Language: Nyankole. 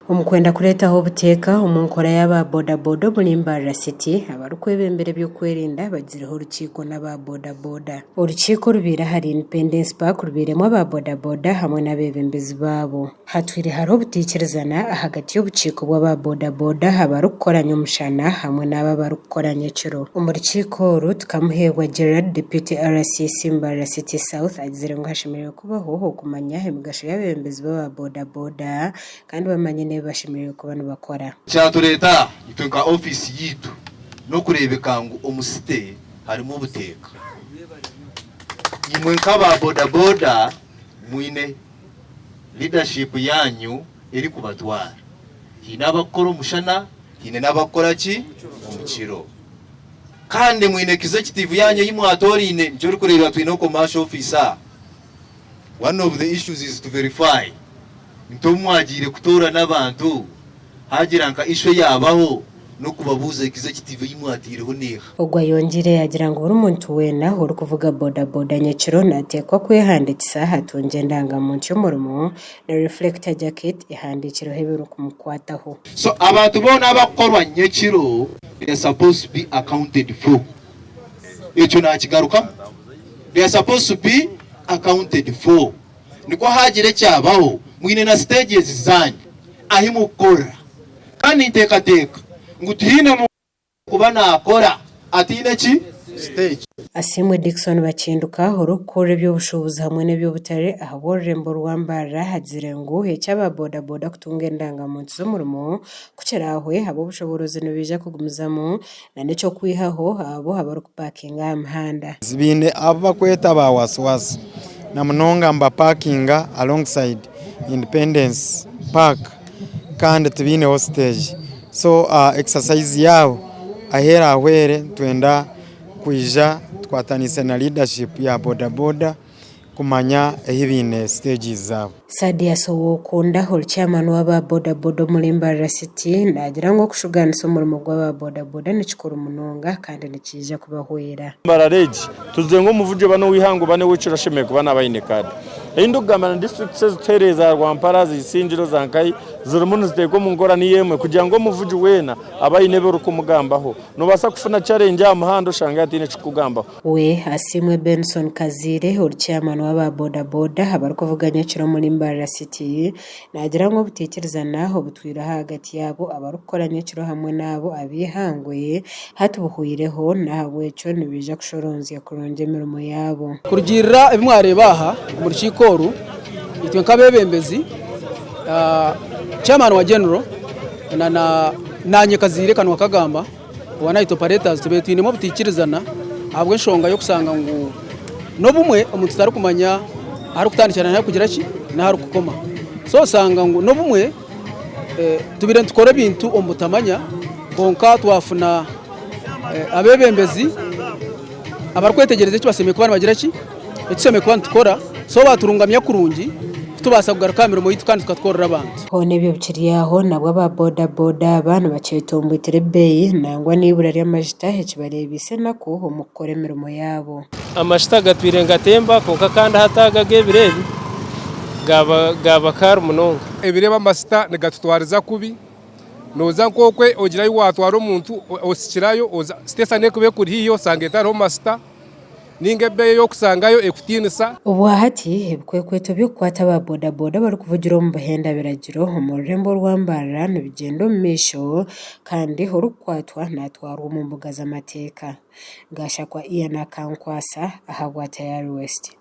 Omu kwenda kureetaho obuteeka omu nkora y'aba boda boda omuri Mbarara City, abarikwebembera eby'okwerinda bagizireho orukiiko n'aba boda boda. Orukiiko orubaire ahari Independence Park rubairemu aba boda boda hamwe n'abeebembezi baabo. Hatwire hariho obutaikirizana ahagati y'obukiiko bw'aba boda boda abarikukora nyomushana hamwe n'abo abarikukora nyekiro. Omu rukiiko oru, Tukamuheebwa Gerald, Deputy RCC Mbarara City South agizire ngu hashemereire kubaho okumanya emigasho y'abeebembezi b'aba boda boda kandi bamanye n'ebi bashemereire kuba nibakora. Ekyatureeta aha itwe nka ofiisi yaitu n'okureebeka ngu omu site harimu obuteeka. Imwe nk'aba boda boda mwine leadership yaanyu erikubatwara. Haine abakukora omushana, haine n'abakukora ki? Omu kiro. Kandi mwine executive yaanyu ei mwatooraine, nikyo orikureeba twine commercial office aha. One of the issues is to verify nti obu mwagiire kutoorana abantu haagira nka issue eyaabaho n'okubabuuza executive ei mwataireho neeha. Ogu ayongiire yaagira ngu buri muntu weena orikuvuga boda boda nyekiro nateekwa kwehandiikisa atungye endangamuntu y'omurimo na reflector jacket ehandiikireho ebirikumukwataho. So abantu boona abakukorwa nyekiro they are supposed to be accounted for. Ekyo nakigarukamu. They are supposed to be accounted for. Nikwo haagira ekyabaho, mwine na stages zaanyu ahi mukukorera. Kandi ninteekateeka ngu tihaine muntu orikuba naakora ataine ki? Stage. Asiimwe Dickson Bakinduka, orikukurira eby'obushuubuzi hamwe n'eby'obutare ahabw'orurembo rwa Mbarara agizire ngu eky'aba boda boda kutunga endangamuntu z'omurimo ku kiraahwe, ab'obushoboorozi nibaija kugumizamu na n'eky'okwihaho abo abarikupakinga aha mihanda. Baine abu bakweta ba wasiwasi na munonga nibapakinga alongside Independence Park kandi tibaineho siteegi so exercise yaabo ahu erahwere nitwenda kwija tukwatanise na leadership ya boda boda kumanya ahu baine siteegi zaabo. Sadius Owokunda, ori chairman w'aba boda boda omuri Mbarara City naagira ngu okushugaanisa omurimo gw'aba boda boda ni kikuru munonga kandi nikiija kubahwera. Mbarara egi tuzire ngu omuvugi oba n'oweihanga oba n'owekiro ashemereire kuba naaba aine kaadi. Ei ndikugamba na disiturikiti ezituhereire za Rwampara, za Isingiro, za Nkayi zirimu niziteekwa omu nkora niyo emwe kugira ngu omuvugi weena abe aine ebi orikumugambaho. Noobaasa kufuna challenge aha muhanda oshange hataine ekirikukugambaho. We Asiimwe Benson Kaziire ori chairman w'aba boda boda abarikuvuga nyekiro omuri Mbarara City naagira ngu obutaikirizana obutwireho ahagati yaabo abarikukora nyekiro hamwe n'abo ab'eihangwe hati buhweireho n'ahabw'ekyo nibaija kushoronzya kurungi emirimo yaabo. Kurugiirira ebi mwareeba aha omu rukiiko oru, itwe nk'abeebembezi, chairman wa general na naanye Kaziire Kanwa Kagamba, Owa night operators tubaire twinemu obutaikirizana ahabw'enshonga y'okushanga ngu n'obumwe omuntu tarikumanya aharikutandikira n'aharikugira ki n'aharikukoma. So oshanga ngu n'obumwe tubaire nitukora ebintu omu butamanya kwonka twafuna abeebembezi abarikwetegyereza eki bashemereire kuba nibagira ki, eki tushemereire kuba nitukora so baaturungamya kurungi kutubaasa kugaruka aha mirimo yaitu kandi tukatukorera abantu. Hoona ebyo bikiri aho, nabwo aba boda boda aba nibakyetomboitera ebeeyi nangwa n'eibura ry'amajuta ekibareebeise enaku omu kukora emirimo yaabo. Amajuta gatwire nigatemba kwonka kandi hati aga ag'ebiro ebi gaaba gaaba kaari munonga. Ebiro ebi amasita nigatutwariza kubi, nooza nk'okwe ogira ahu waatwara omuntu osikirayo oza siteesani erikuba ekuri haihi osanga etariho masita. Ninga ebeeyi ei orikusangayo ekutiinisa. Obwahati, ebikwekweto by'okukwata aba boda boda abarikuvugira omu buhenda biragiro omu rurembo orwa Mbarara nibigyenda omu maisho kandi orikukwatwa natwarwa omu mbuga z'amateeka. Gashakwa Ian Akankwasa ahabwa Tayari West.